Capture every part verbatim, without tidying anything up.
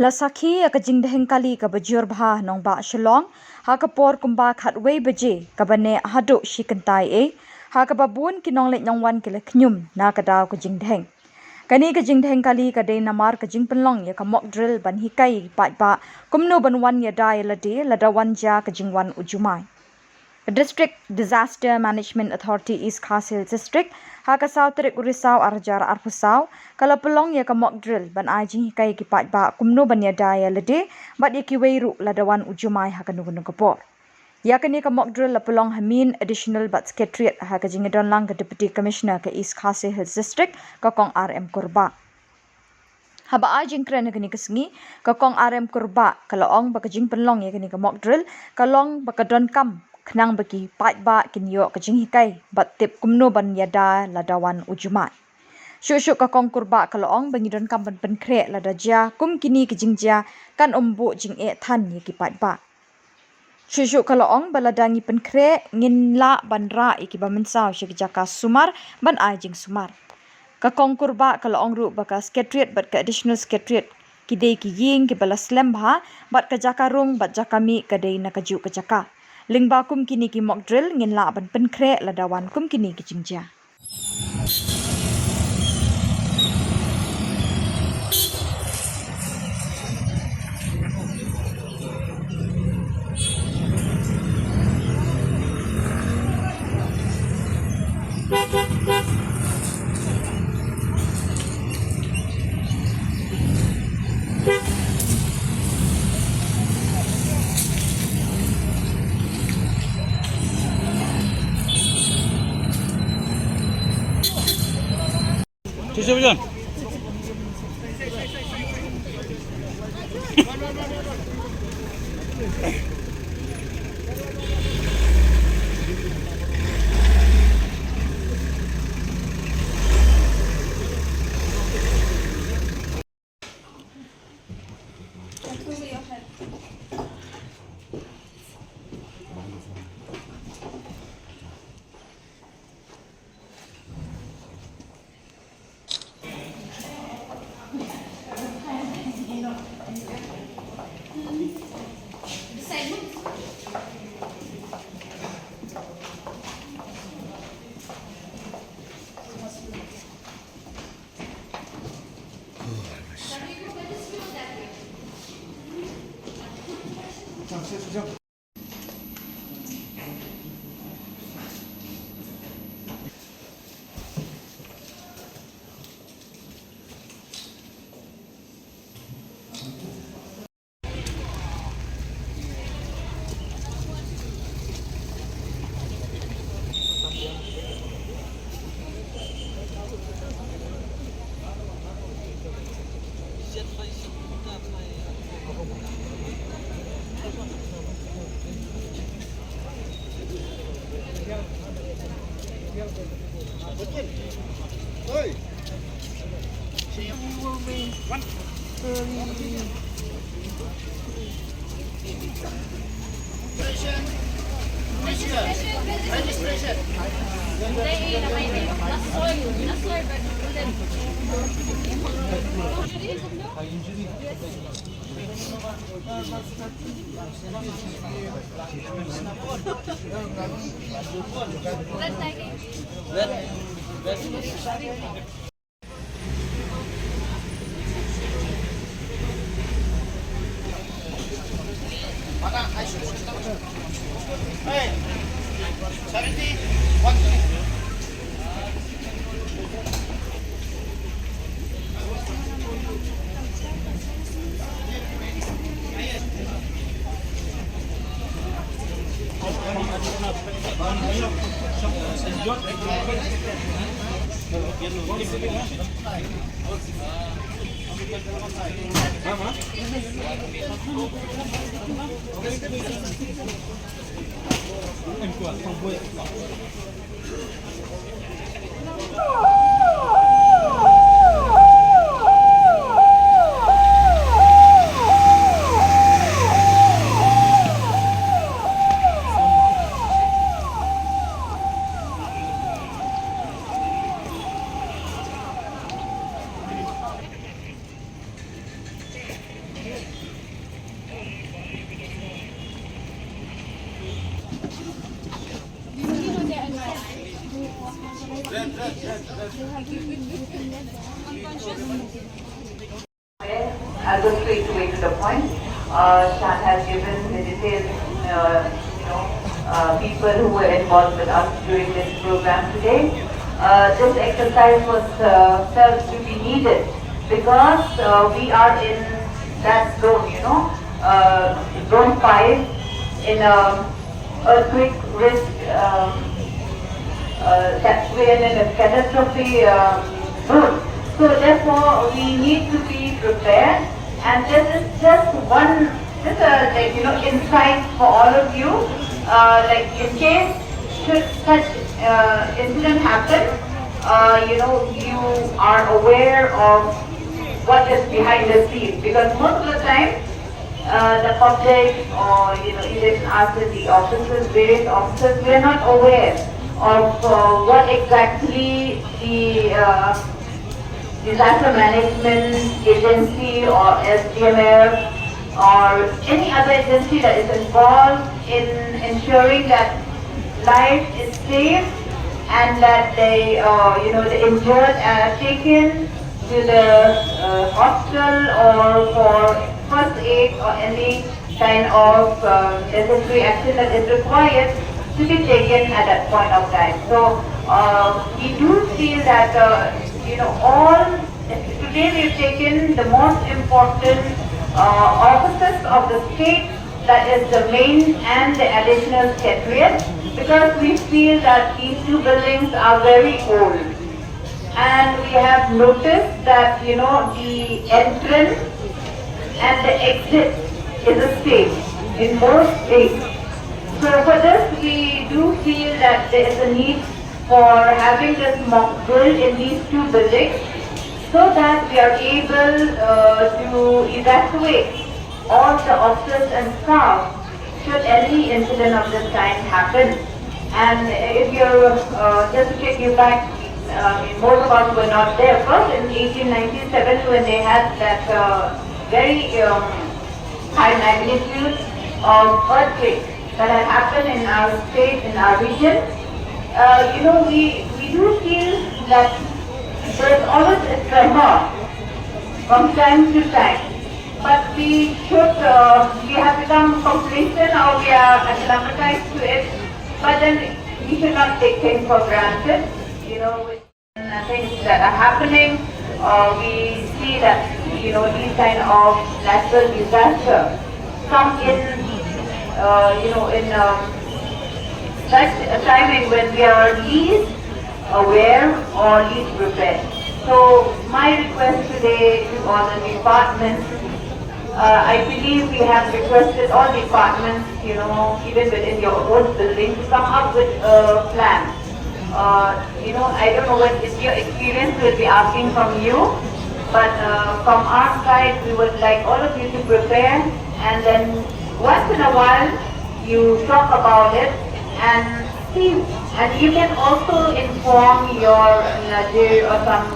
La sakhi ïa ka jingdheng kali kaba jur bha ha nongbah Shillong ha ka por kumba khatwei baje kaba neh haduh shi kynta ei, ha kaba bun ki nongleit nongwan ki la khñium na ka daw ka jingdheng. Kane ka jingdheng kali ka dei namar ka jingpynlong ïa ka mock drill ban hikai ïa ki paidbah kumno ban wan ïada ïa lade lada wan jia ka jingwan u jumai. Ka District Disaster Management Authority East Khasi Hills District, ha ka saw tarik u Risaw ar hajar arphew saw, ka la pynlong ïa ka mock drill ban ai jinghikai ïa ki paidbah kumno ban ïada ïa lade bad ïa kiwei ruh lada wan u jumai ha kano kano ka por. Ïa kane ka mock drill la pynlong ha Main, Additional bad Secretariat ha ka jingïadonlang ka Deputy Commissioner ka East Khasi Hills District, ka Kong R M Kurbah. Haba ai jingkren ha kane ka sngi, ka Kong R M Kurbah ka la ong ba ka jingpynlong ïa kane ka mock drill ka long ba ka donkam khnang ba ki paidbah kin ïoh ka jinghikai bad tip kumno ban ïada lada wan u jumai. Shuh shuh ka Kong Kurbah ka la ong ba ngi donkam ban pynkhreh lada jia kum kine ki jingjia kan ym buh jingeh than ïa ki paidbah. Shuh shuh ka la ong ba lada ngi pynkhreh ngin lah ban rah ïa kiba mynsaw sha ki jaka sumar ban ai jingsumar. Ka Kong Kurbah ka la ong ruh ba ka Secretariat bad ka Additional Secretariat ki dei ki ïing kiba la slem bha bad ka jaka rung bad jaka mih ka dei na kajuh ka jaka. Lyngba kum kine ki mock drill ngin lah ban pynkhreh lada wan kum kine ki jingjia. I'll go straight away to the point. Uh, Shan has given the details, uh, you know, uh, people who were involved with us during this program today. Uh, this exercise was uh, felt to be needed because uh, we are in that zone, you know, uh, zone five in a earthquake risk, um, uh, that we are in a catastrophe um, zone. So therefore, we need to be prepared, and this is just one, just a, like, you know, insight for all of you. Uh, like, in case should such uh, incident happen, uh, you know, you are aware of what is behind the scene, because most of the time uh, the public, or, you know, even us in the offices, various offices, we are not aware of uh, what exactly the uh, disaster management agency or S D M F or any other agency that is involved in ensuring that life is safe and that they, uh, you know, the injured are taken to the uh, hospital or for first aid or any kind of uh, necessary action that is required to be taken at that point of time. So uh, we do feel that uh, you know, all today we've taken the most important uh, offices of the state, that is the main and the additional secretariat, because we feel that these two buildings are very old. And we have noticed that, you know, the entrance and the exit is the same in most ways. So for this, we do feel that there is a need for having this mock drill in these two buildings so that we are able uh, to evacuate all the officers and staff should any incident of this kind happen. And if you're, uh, just to take you back, uh, most of us were not there. First, in eighteen ninety-seven, when they had that uh, very um, high magnitude of earthquake that had happened in our state, in our region, uh, you know, we, we do feel that there's always a tremor from time to time. But we should, uh, we have become complacent or we are acclimatized to it. But then we should not take things for granted, you know, with things that are happening. Uh, we see that, you know, these kind of natural disaster come in, uh, you know, in um, such a timing when we are least aware or least prepared. So my request today to all the departments, uh, I believe we have requested all departments, you know, even within your own building, to come up with a plan. Uh, you know, I don't know what is your experience, we'll be asking from you, but uh, from our side, we would like all of you to prepare, and then once in a while, you talk about it and see, and you can also inform your Nazir or some,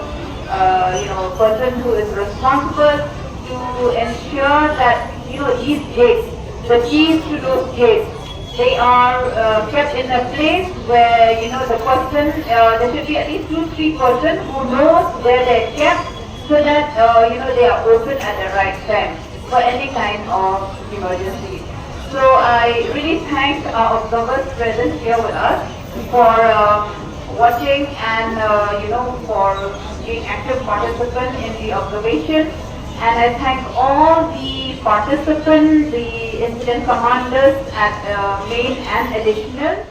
uh, you know, person who is responsible to ensure that, you know, these gates, the keys to those gates, they are uh, kept in a place where, you know, the person, uh, there should be at least two, three person who knows where they're kept, so that, uh, you know, they are open at the right time for any kind of emergency. So I really thank our observers present here with us for uh, watching and, uh, you know, for being active participant in the observation. And I thank all the participants, the incident commanders at uh, main and additional.